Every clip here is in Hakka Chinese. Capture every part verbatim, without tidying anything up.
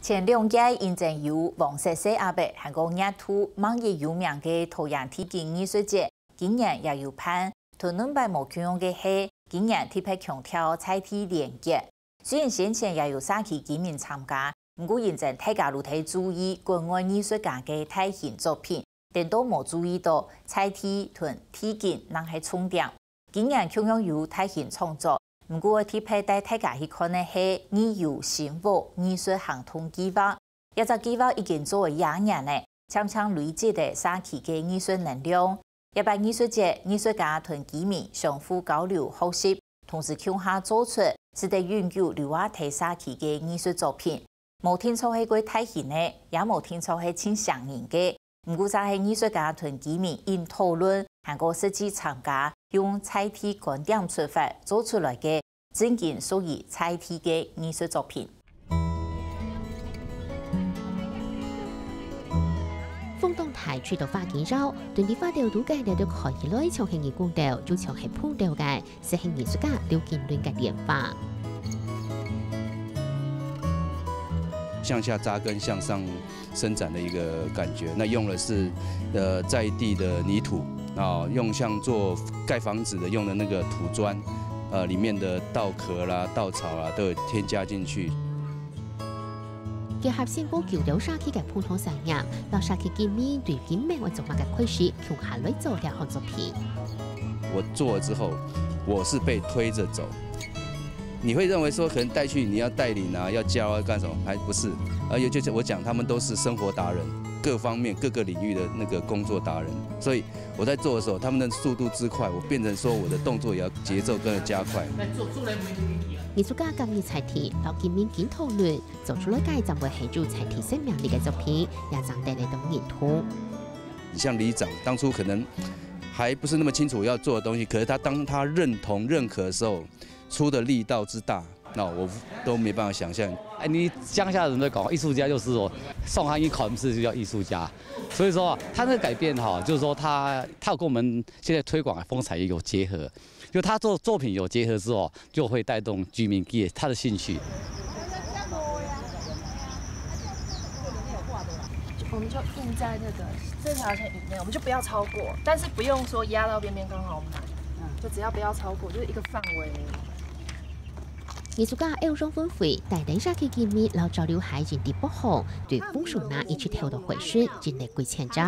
前兩屆因爭有黃色細阿伯還過熱度，網易有名个桃園地景藝術節，今年也有辦。同兩擺無共樣个係，今年特別強調在地連結。雖然先前也有社區居民參加，毋過因爭大家都在注意國外藝術家个大型作品，顛倒無注意到在地同地景正係重點。今年共樣有大型創作，毋過特別帶大家去看个係義遊新屋藝術行動計畫。這隻計畫已經做了廿年了，漸漸累積了社區个藝術能量。這擺藝術節，藝術家同居民相互交流學習，同時共下做出使得永久留下在社區个藝術作品。無定著係過大型个，也無定著係盡唌人个，毋過就係藝術家同居民因討論，還過實際參加，用在地觀點出發做出來个，正經屬於在地个藝術作品。風當大，吹到花緊搖，等於花兜都該兜都看起來像係人工兜，就像係膨兜个。 就係藝術家劉金倫个電話。向下扎根、向上伸展的一个感觉。那用的是呃在地的泥土啊，用像做盖房子的用的那个土砖，呃里面的稻壳啦、稻草啦都有添加进去。 結合新埔舊樓社區个普通產業，摎社區居民對今晡日愛做麼个開始，共下來做這項作品。我做了之後，我是被推着走。你会认为说，可能带去你要带领啊，要教啊，干什么？还不是，而且就是我讲，他们都是生活达人，各方面各个领域的那个工作达人，所以我在做的时候，他们的速度之快，我变成说我的动作也要节奏跟着加快。藝術家今晡日在地摎居民討論， 做出來个正會係有在地生命力个作品，也正得來到認同。你像里长，当初可能还不是那么清楚要做的东西，可是他当他认同、认可的时候，出的力道之大，那我都没办法想象。哎，你乡下人都讲，艺术家就是说，上海一考试就叫艺术家，所以说他那个改变哈，就是说他他有跟我们现在推广的风采也有结合，就他做作品有结合之后， 就会带动居民给他的兴趣。我们就印在那个这条线以内，我们就不要超过，但是不用说压到边边刚好满，就只要不要超过，就是一个范围。艺术家欧阳文輝帶領社區居民摎潮流海人地北項，對風俗那一起跳到回旋，真係幾千隻。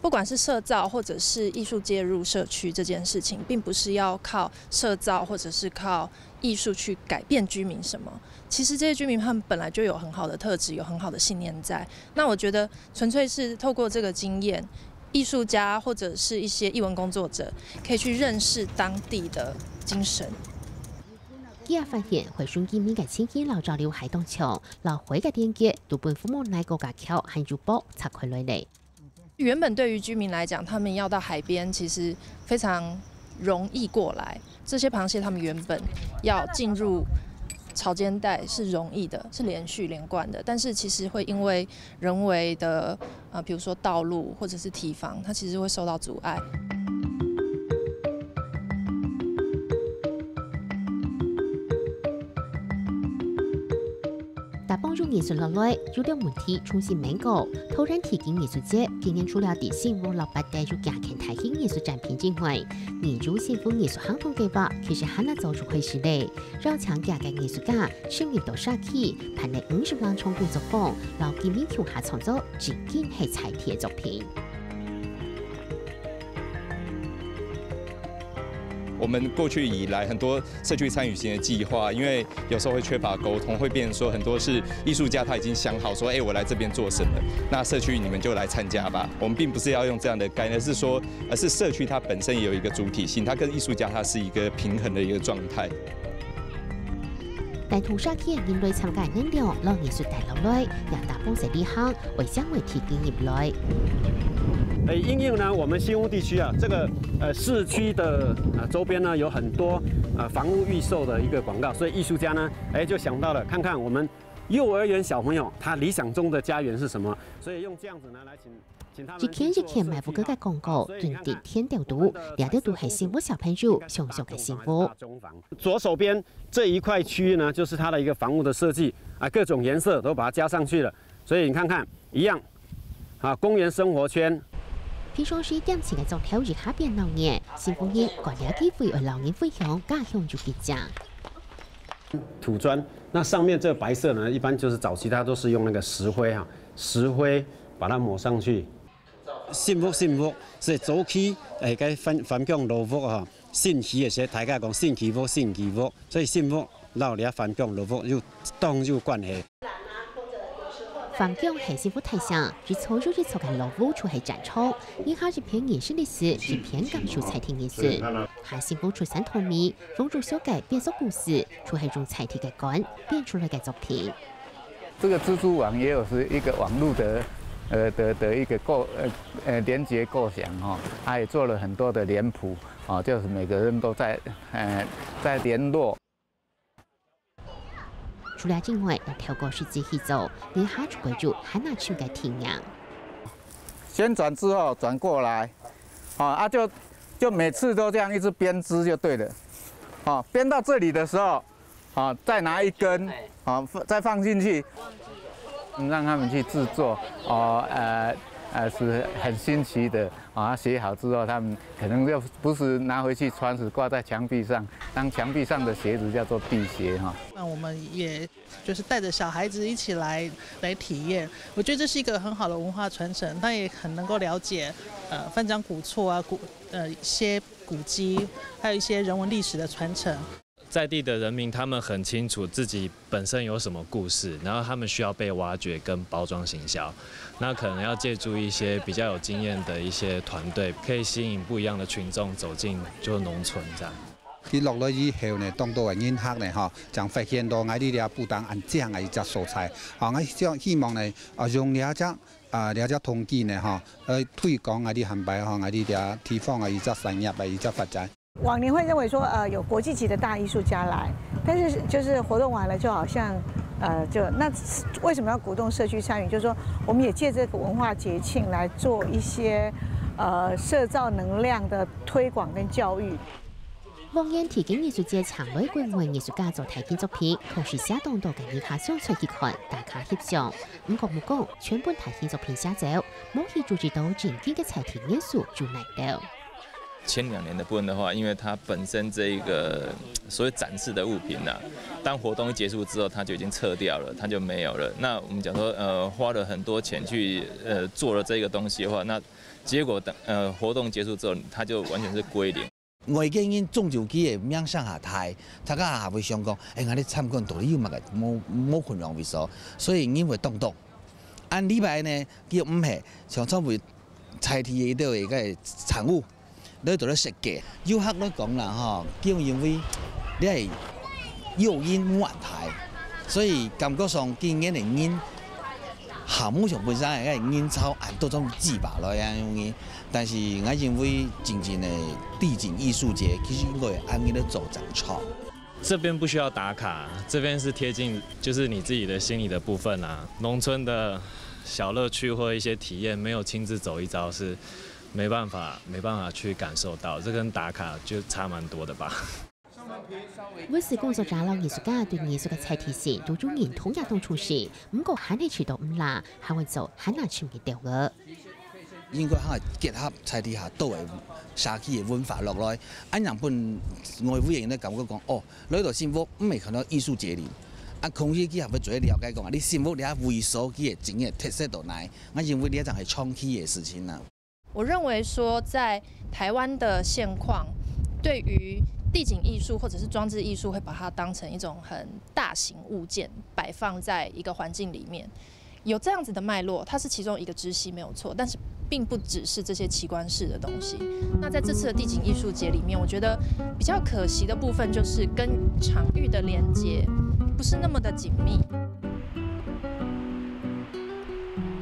不管是社造或者是艺术介入社区这件事情，并不是要靠社造或者是靠艺术去改变居民什么。其实这些居民他们本来就有很好的特质，有很好的信念在。那我觉得纯粹是透过这个经验，艺术家或者是一些艺文工作者可以去认识当地的精神。佢也發現，回旋居民个情形摎潮流海當像，摎海个連結都分服務哪个架構還有薄拆開來咧。 原本对于居民来讲，他们要到海边其实非常容易过来。这些螃蟹他们原本要进入潮间带是容易的，是连续连贯的，但是其实会因为人为的啊，比如说道路或者是堤防，它其实会受到阻碍。 打幫助藝術落來，有兩問題重新問過。桃園地景藝術節今年除了在新屋摎八德有加建大型藝術展品之外，義遊新屋藝術行動計畫其實還吶早就開始咧，邀請幾个藝術家深入到社區，辦理五十萬場工作坊，摎居民共下創作，正經係在地个作品。 我们过去以来很多社区参与型的计划，因为有时候会缺乏沟通，会变成说很多是艺术家他已经想好说，哎，我来这边做什么，那社区你们就来参加吧。我们并不是要用这样的概念，而是说，而是社区它本身也有一个主体性，它跟艺术家它是一个平衡的一个状态。 帶動社區个人類參加能量，摎藝術帶落來，也打幫助這項為社會提供入來。誒，因應呢，我們新屋地區啊，這個呃市區的啊周邊呢有很多啊房屋預售的一個廣告，所以藝術家呢，誒就想到了，看看我們幼儿园小朋友他理想中的家园是什么？所以用这样子呢来请请他们一片一片賣屋个个广告，定定天调度，这兜都系新屋小朋友想想个新屋。左手边这一块区域呢，就是它的一个房屋的设计啊，各种颜色都把它加上去了。所以你看看，一样啊，公园生活圈。平常时店前个桌头一下变闹热，新屋人赶了机会，为老人分享家乡有几家。土砖，那上面这个白色呢，一般就是早期大家都是用那个石灰哈，石灰把它抹上去。新屋新屋，所以早期诶，个番番茄老屋哈，新起个时，大家讲新起屋新起屋，所以新屋老了番茄老屋有当有关系。番茄系新屋大省，一座又一座个老屋就系战场，一下一片人生历史，一片感受在地人生。还新屋出山透明，风中小个变色故事，就系用在地个感变出来个作品。这个蜘蛛网也有是一个网络的，呃的的一个构呃呃连接构想哈，它也做了很多的脸谱啊，就是每个人都在呃在联络。除了之外，也透过实际去做，你下就会有还拿手个体验。旋转之后转过来，啊啊就就每次都这样一直编织就对了，啊编到这里的时候，啊再拿一根，啊再放进去，嗯让他们去制作，哦呃呃是很新奇的啊。写好之后，他们可能就不是拿回去穿，是挂在墙壁上，当墙壁上的鞋子叫做辟邪哈。那我们也就是带着小孩子一起来来体验，我觉得这是一个很好的文化传承，他也很能够了解呃番茄古厝啊古呃一些古迹，还有一些人文历史的传承。在地的人民，他们很清楚自己本身有什么故事，然后他们需要被挖掘跟包装行销。那可能要借助一些比较有经验的一些团队，可以吸引不一样的群众走进就是农村这样。佢落來以後呢，當多个人客呢，吼，正發現到𠊎這个不但恁靚个一隻所在，啊，𠊎希希望呢，啊，用這隻啊這隻通知呢，吼，來推廣𠊎這下擺吼，𠊎這个地方个一隻產業个一隻發展。 往年会认为说，呃，有国际级的大艺术家来，但是就是活动完了，就好像，呃，就那为什么要鼓动社区参与？就是说，我们也借这个文化节庆来做一些，呃，社造能量的推广跟教育。往年提供艺术节常来观摩艺术家做大型作品，同时写当多个人客想出去看，大家翕相。毋过毋讲，全部大型作品写走，无去注意到正经个在地元素就难了。 前两年的部分的话，因为它本身这一个所谓展示的物品啊，当活动一结束之后，它就已经撤掉了，它就没有了。那我们讲说，呃，花了很多钱去呃做了这个东西的话，那结果等呃活动结束之后，它就完全是归零。外國人中秋节个名声下大，大家也会想讲，哎，𠊎咧参观到底有么个无无困难位所，所以人会当多。按礼拜呢，佢毋系，像差不多在地个一个个产物。 你都咧設計。遊客來講啦吼，佢因為你係誘因無恁大，所以感覺上今年个人項目上本身个人潮恁多種擠吧來啊樣个。但是𠊎認為真正个地景藝術節其實應該按呢咧做正常。 这边不需要打卡，这边是贴近就是你自己的心里的部分啊。农村的小乐趣或一些体验，没有亲自走一遭是没办法没办法去感受到，这跟打卡就差蛮多的吧。文史工作者摎艺術家對藝術个在地性都有認同也當重視，毋過還係試著毋罅，還會做還難尋个調个。 應該還係結合在地下島个社區个文化落來，恁樣分外圍人咧感覺講，哦，來到新屋毋係看到藝術節哩，啊，同時佢也會做了解講，你新屋這位所佢个真个特色到哪，𠊎認為這正係長期个事情啊。我认为说，在台湾的现况，对于地景艺术或者是装置艺术，会把它当成一种很大型物件摆放在一个环境里面。 有这样子的脉络，它是其中一个支系没有错，但是并不只是这些奇观式的东西。那在这次的地景艺术节里面，我觉得比较可惜的部分就是跟场域的连接不是那么的紧密。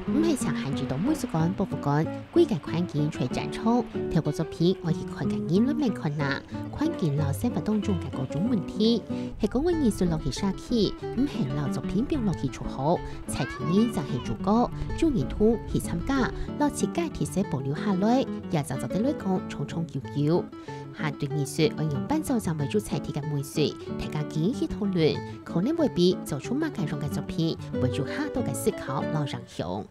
毋毋係淨限制到美術館、博物館，歸個環境在展場，透過作品愛去看个人來面看啊，環境摎生活當中个各種問題，係講愛藝術落去社區，毋係摎作品放落去就好，在地人正係主角，眾人同去參加，摎自家特色保留下來，也正做得來講長長久久。 還對藝術愛仰般做正會出彩个問題，大家緊去討論，可能會比做出麼个樣个作品，會有較多个思考摎影響。